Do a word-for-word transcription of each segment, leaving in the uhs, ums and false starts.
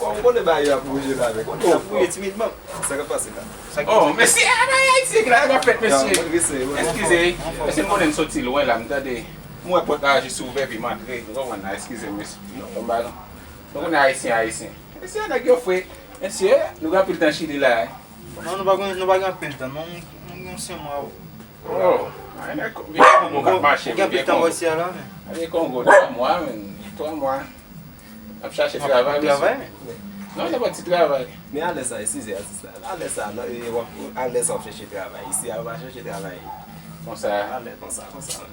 Ou konnen bagay yo ap bouje la, men. Konnen y ap fouye timidman. Sa k ap pase la? Oh, mesye, a, bagay Ayiti la, sa k ap fèt, mesye? Eskize, mesye, m konnen m soti lwen la, m tande. M wè pòt la jis ouvè, epi m antre. Nou konprann la, eskize m, mesye. Non, m pa, nou konnen Ayisyen, Ayisyen. Mesye, nèg yo fre. Mesye, nou gen anpil tan Chili la, eh. Non, nou pa gen, nou pa gen anpil tan, non, nou gen senk mwa. Oh, ay, nèg, vye Kongo k ap mache, vye Kongo. Gen anpil tan wè si a la, men. Vye Kongo, twa mwa, men, twa mwa. Ap chache travay, travay, men. Non, se pa ti travay. Men alè sa, eskize, atis la. Alè sa, non, e, w ap, alè sa w ap chèche travay. Isi a, w pa chèche travay. Konsa. Alè, konsa, konsa.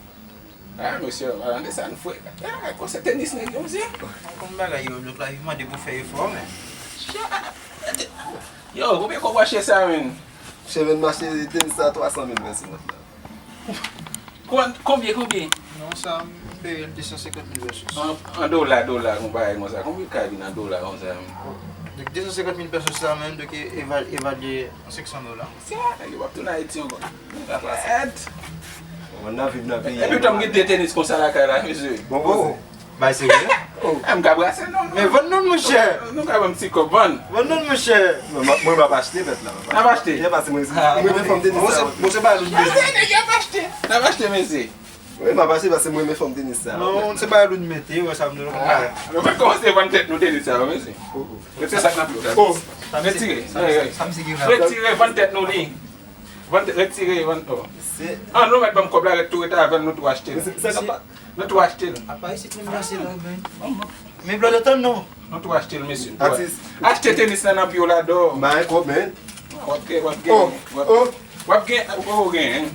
Ah, mesye, alande sa, nou fre. Ah, konsèy tenis nèg yo, mesye. Ou konn bagay yo, lòt la, yo mande pou fè efò, men. Yo, konbyen kòb w achte sa, men? Chè, men m achte tenis sa twa san mil pesos, mèt la. Kon-, konbyen, konbyen? Non, sa, m peye l de san senkant mil pesos. An, an dola, dola, yon bagay konsa. Konbyen l ka vin an dola konsa, men? Donk, de san senkant mil pesos sa menm, donk, e-, eva-, evalye an senk san dola. Sa, nèg yo p ap tounen Ayiti ankò. Gad. Bon, n ap viv nan peyi a. Epi, tanm gen de tenis konsa lakay la, mesye. Bon, bon. Bay serye? Oh. M ka brase, non, non. Men vann nou l, monchè. Nou ka ban m ti kòb, vann. Vann nou l, monchè. Mwen, mwen, m ap achte, mèt la. N ap achte? Byen pase, mwen, mwen renmen fòm tenis sa. Monchè, bay nou l. Nèg y ap achte. N ap achte, mesye. Wi, m ap achte paske mwen renmen fòm tenis sa. Non, se pa loun mete, wè sa m di nou konn bagay. Nou mèt kòmanse vann tèt nou tenis sa, mesye. Retire sa k nan pye w la. Retire. Retire, vann tèt nou li. Vann, retire, vann, oh. Ah, nou mèt ban m kòb la, ret tou ret avè l, nou tou achte l. Nou tou achte l. Apa isit menm pase la, men. Men blòdè tann non. Nou tou achte l, mesye. Atis. Achte tenis la nan pye w la, dò. Bay kòb, men. W ap gen, w ap gen, w ap, w ap gen, w ap gen, hein.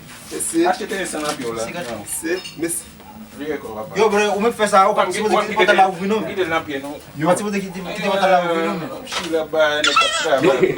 Achte tenis la nan pye w la. Se, mesye. Vire kò, papa. Yo, bre, ou mèt fè sa, ou pa sipoze kite pòtay la ouvri non. Kite l nan pye nou. Ou pa sipoze kite, kite pòtay la ouvri non, men. Chila bay, nèg k ap travay.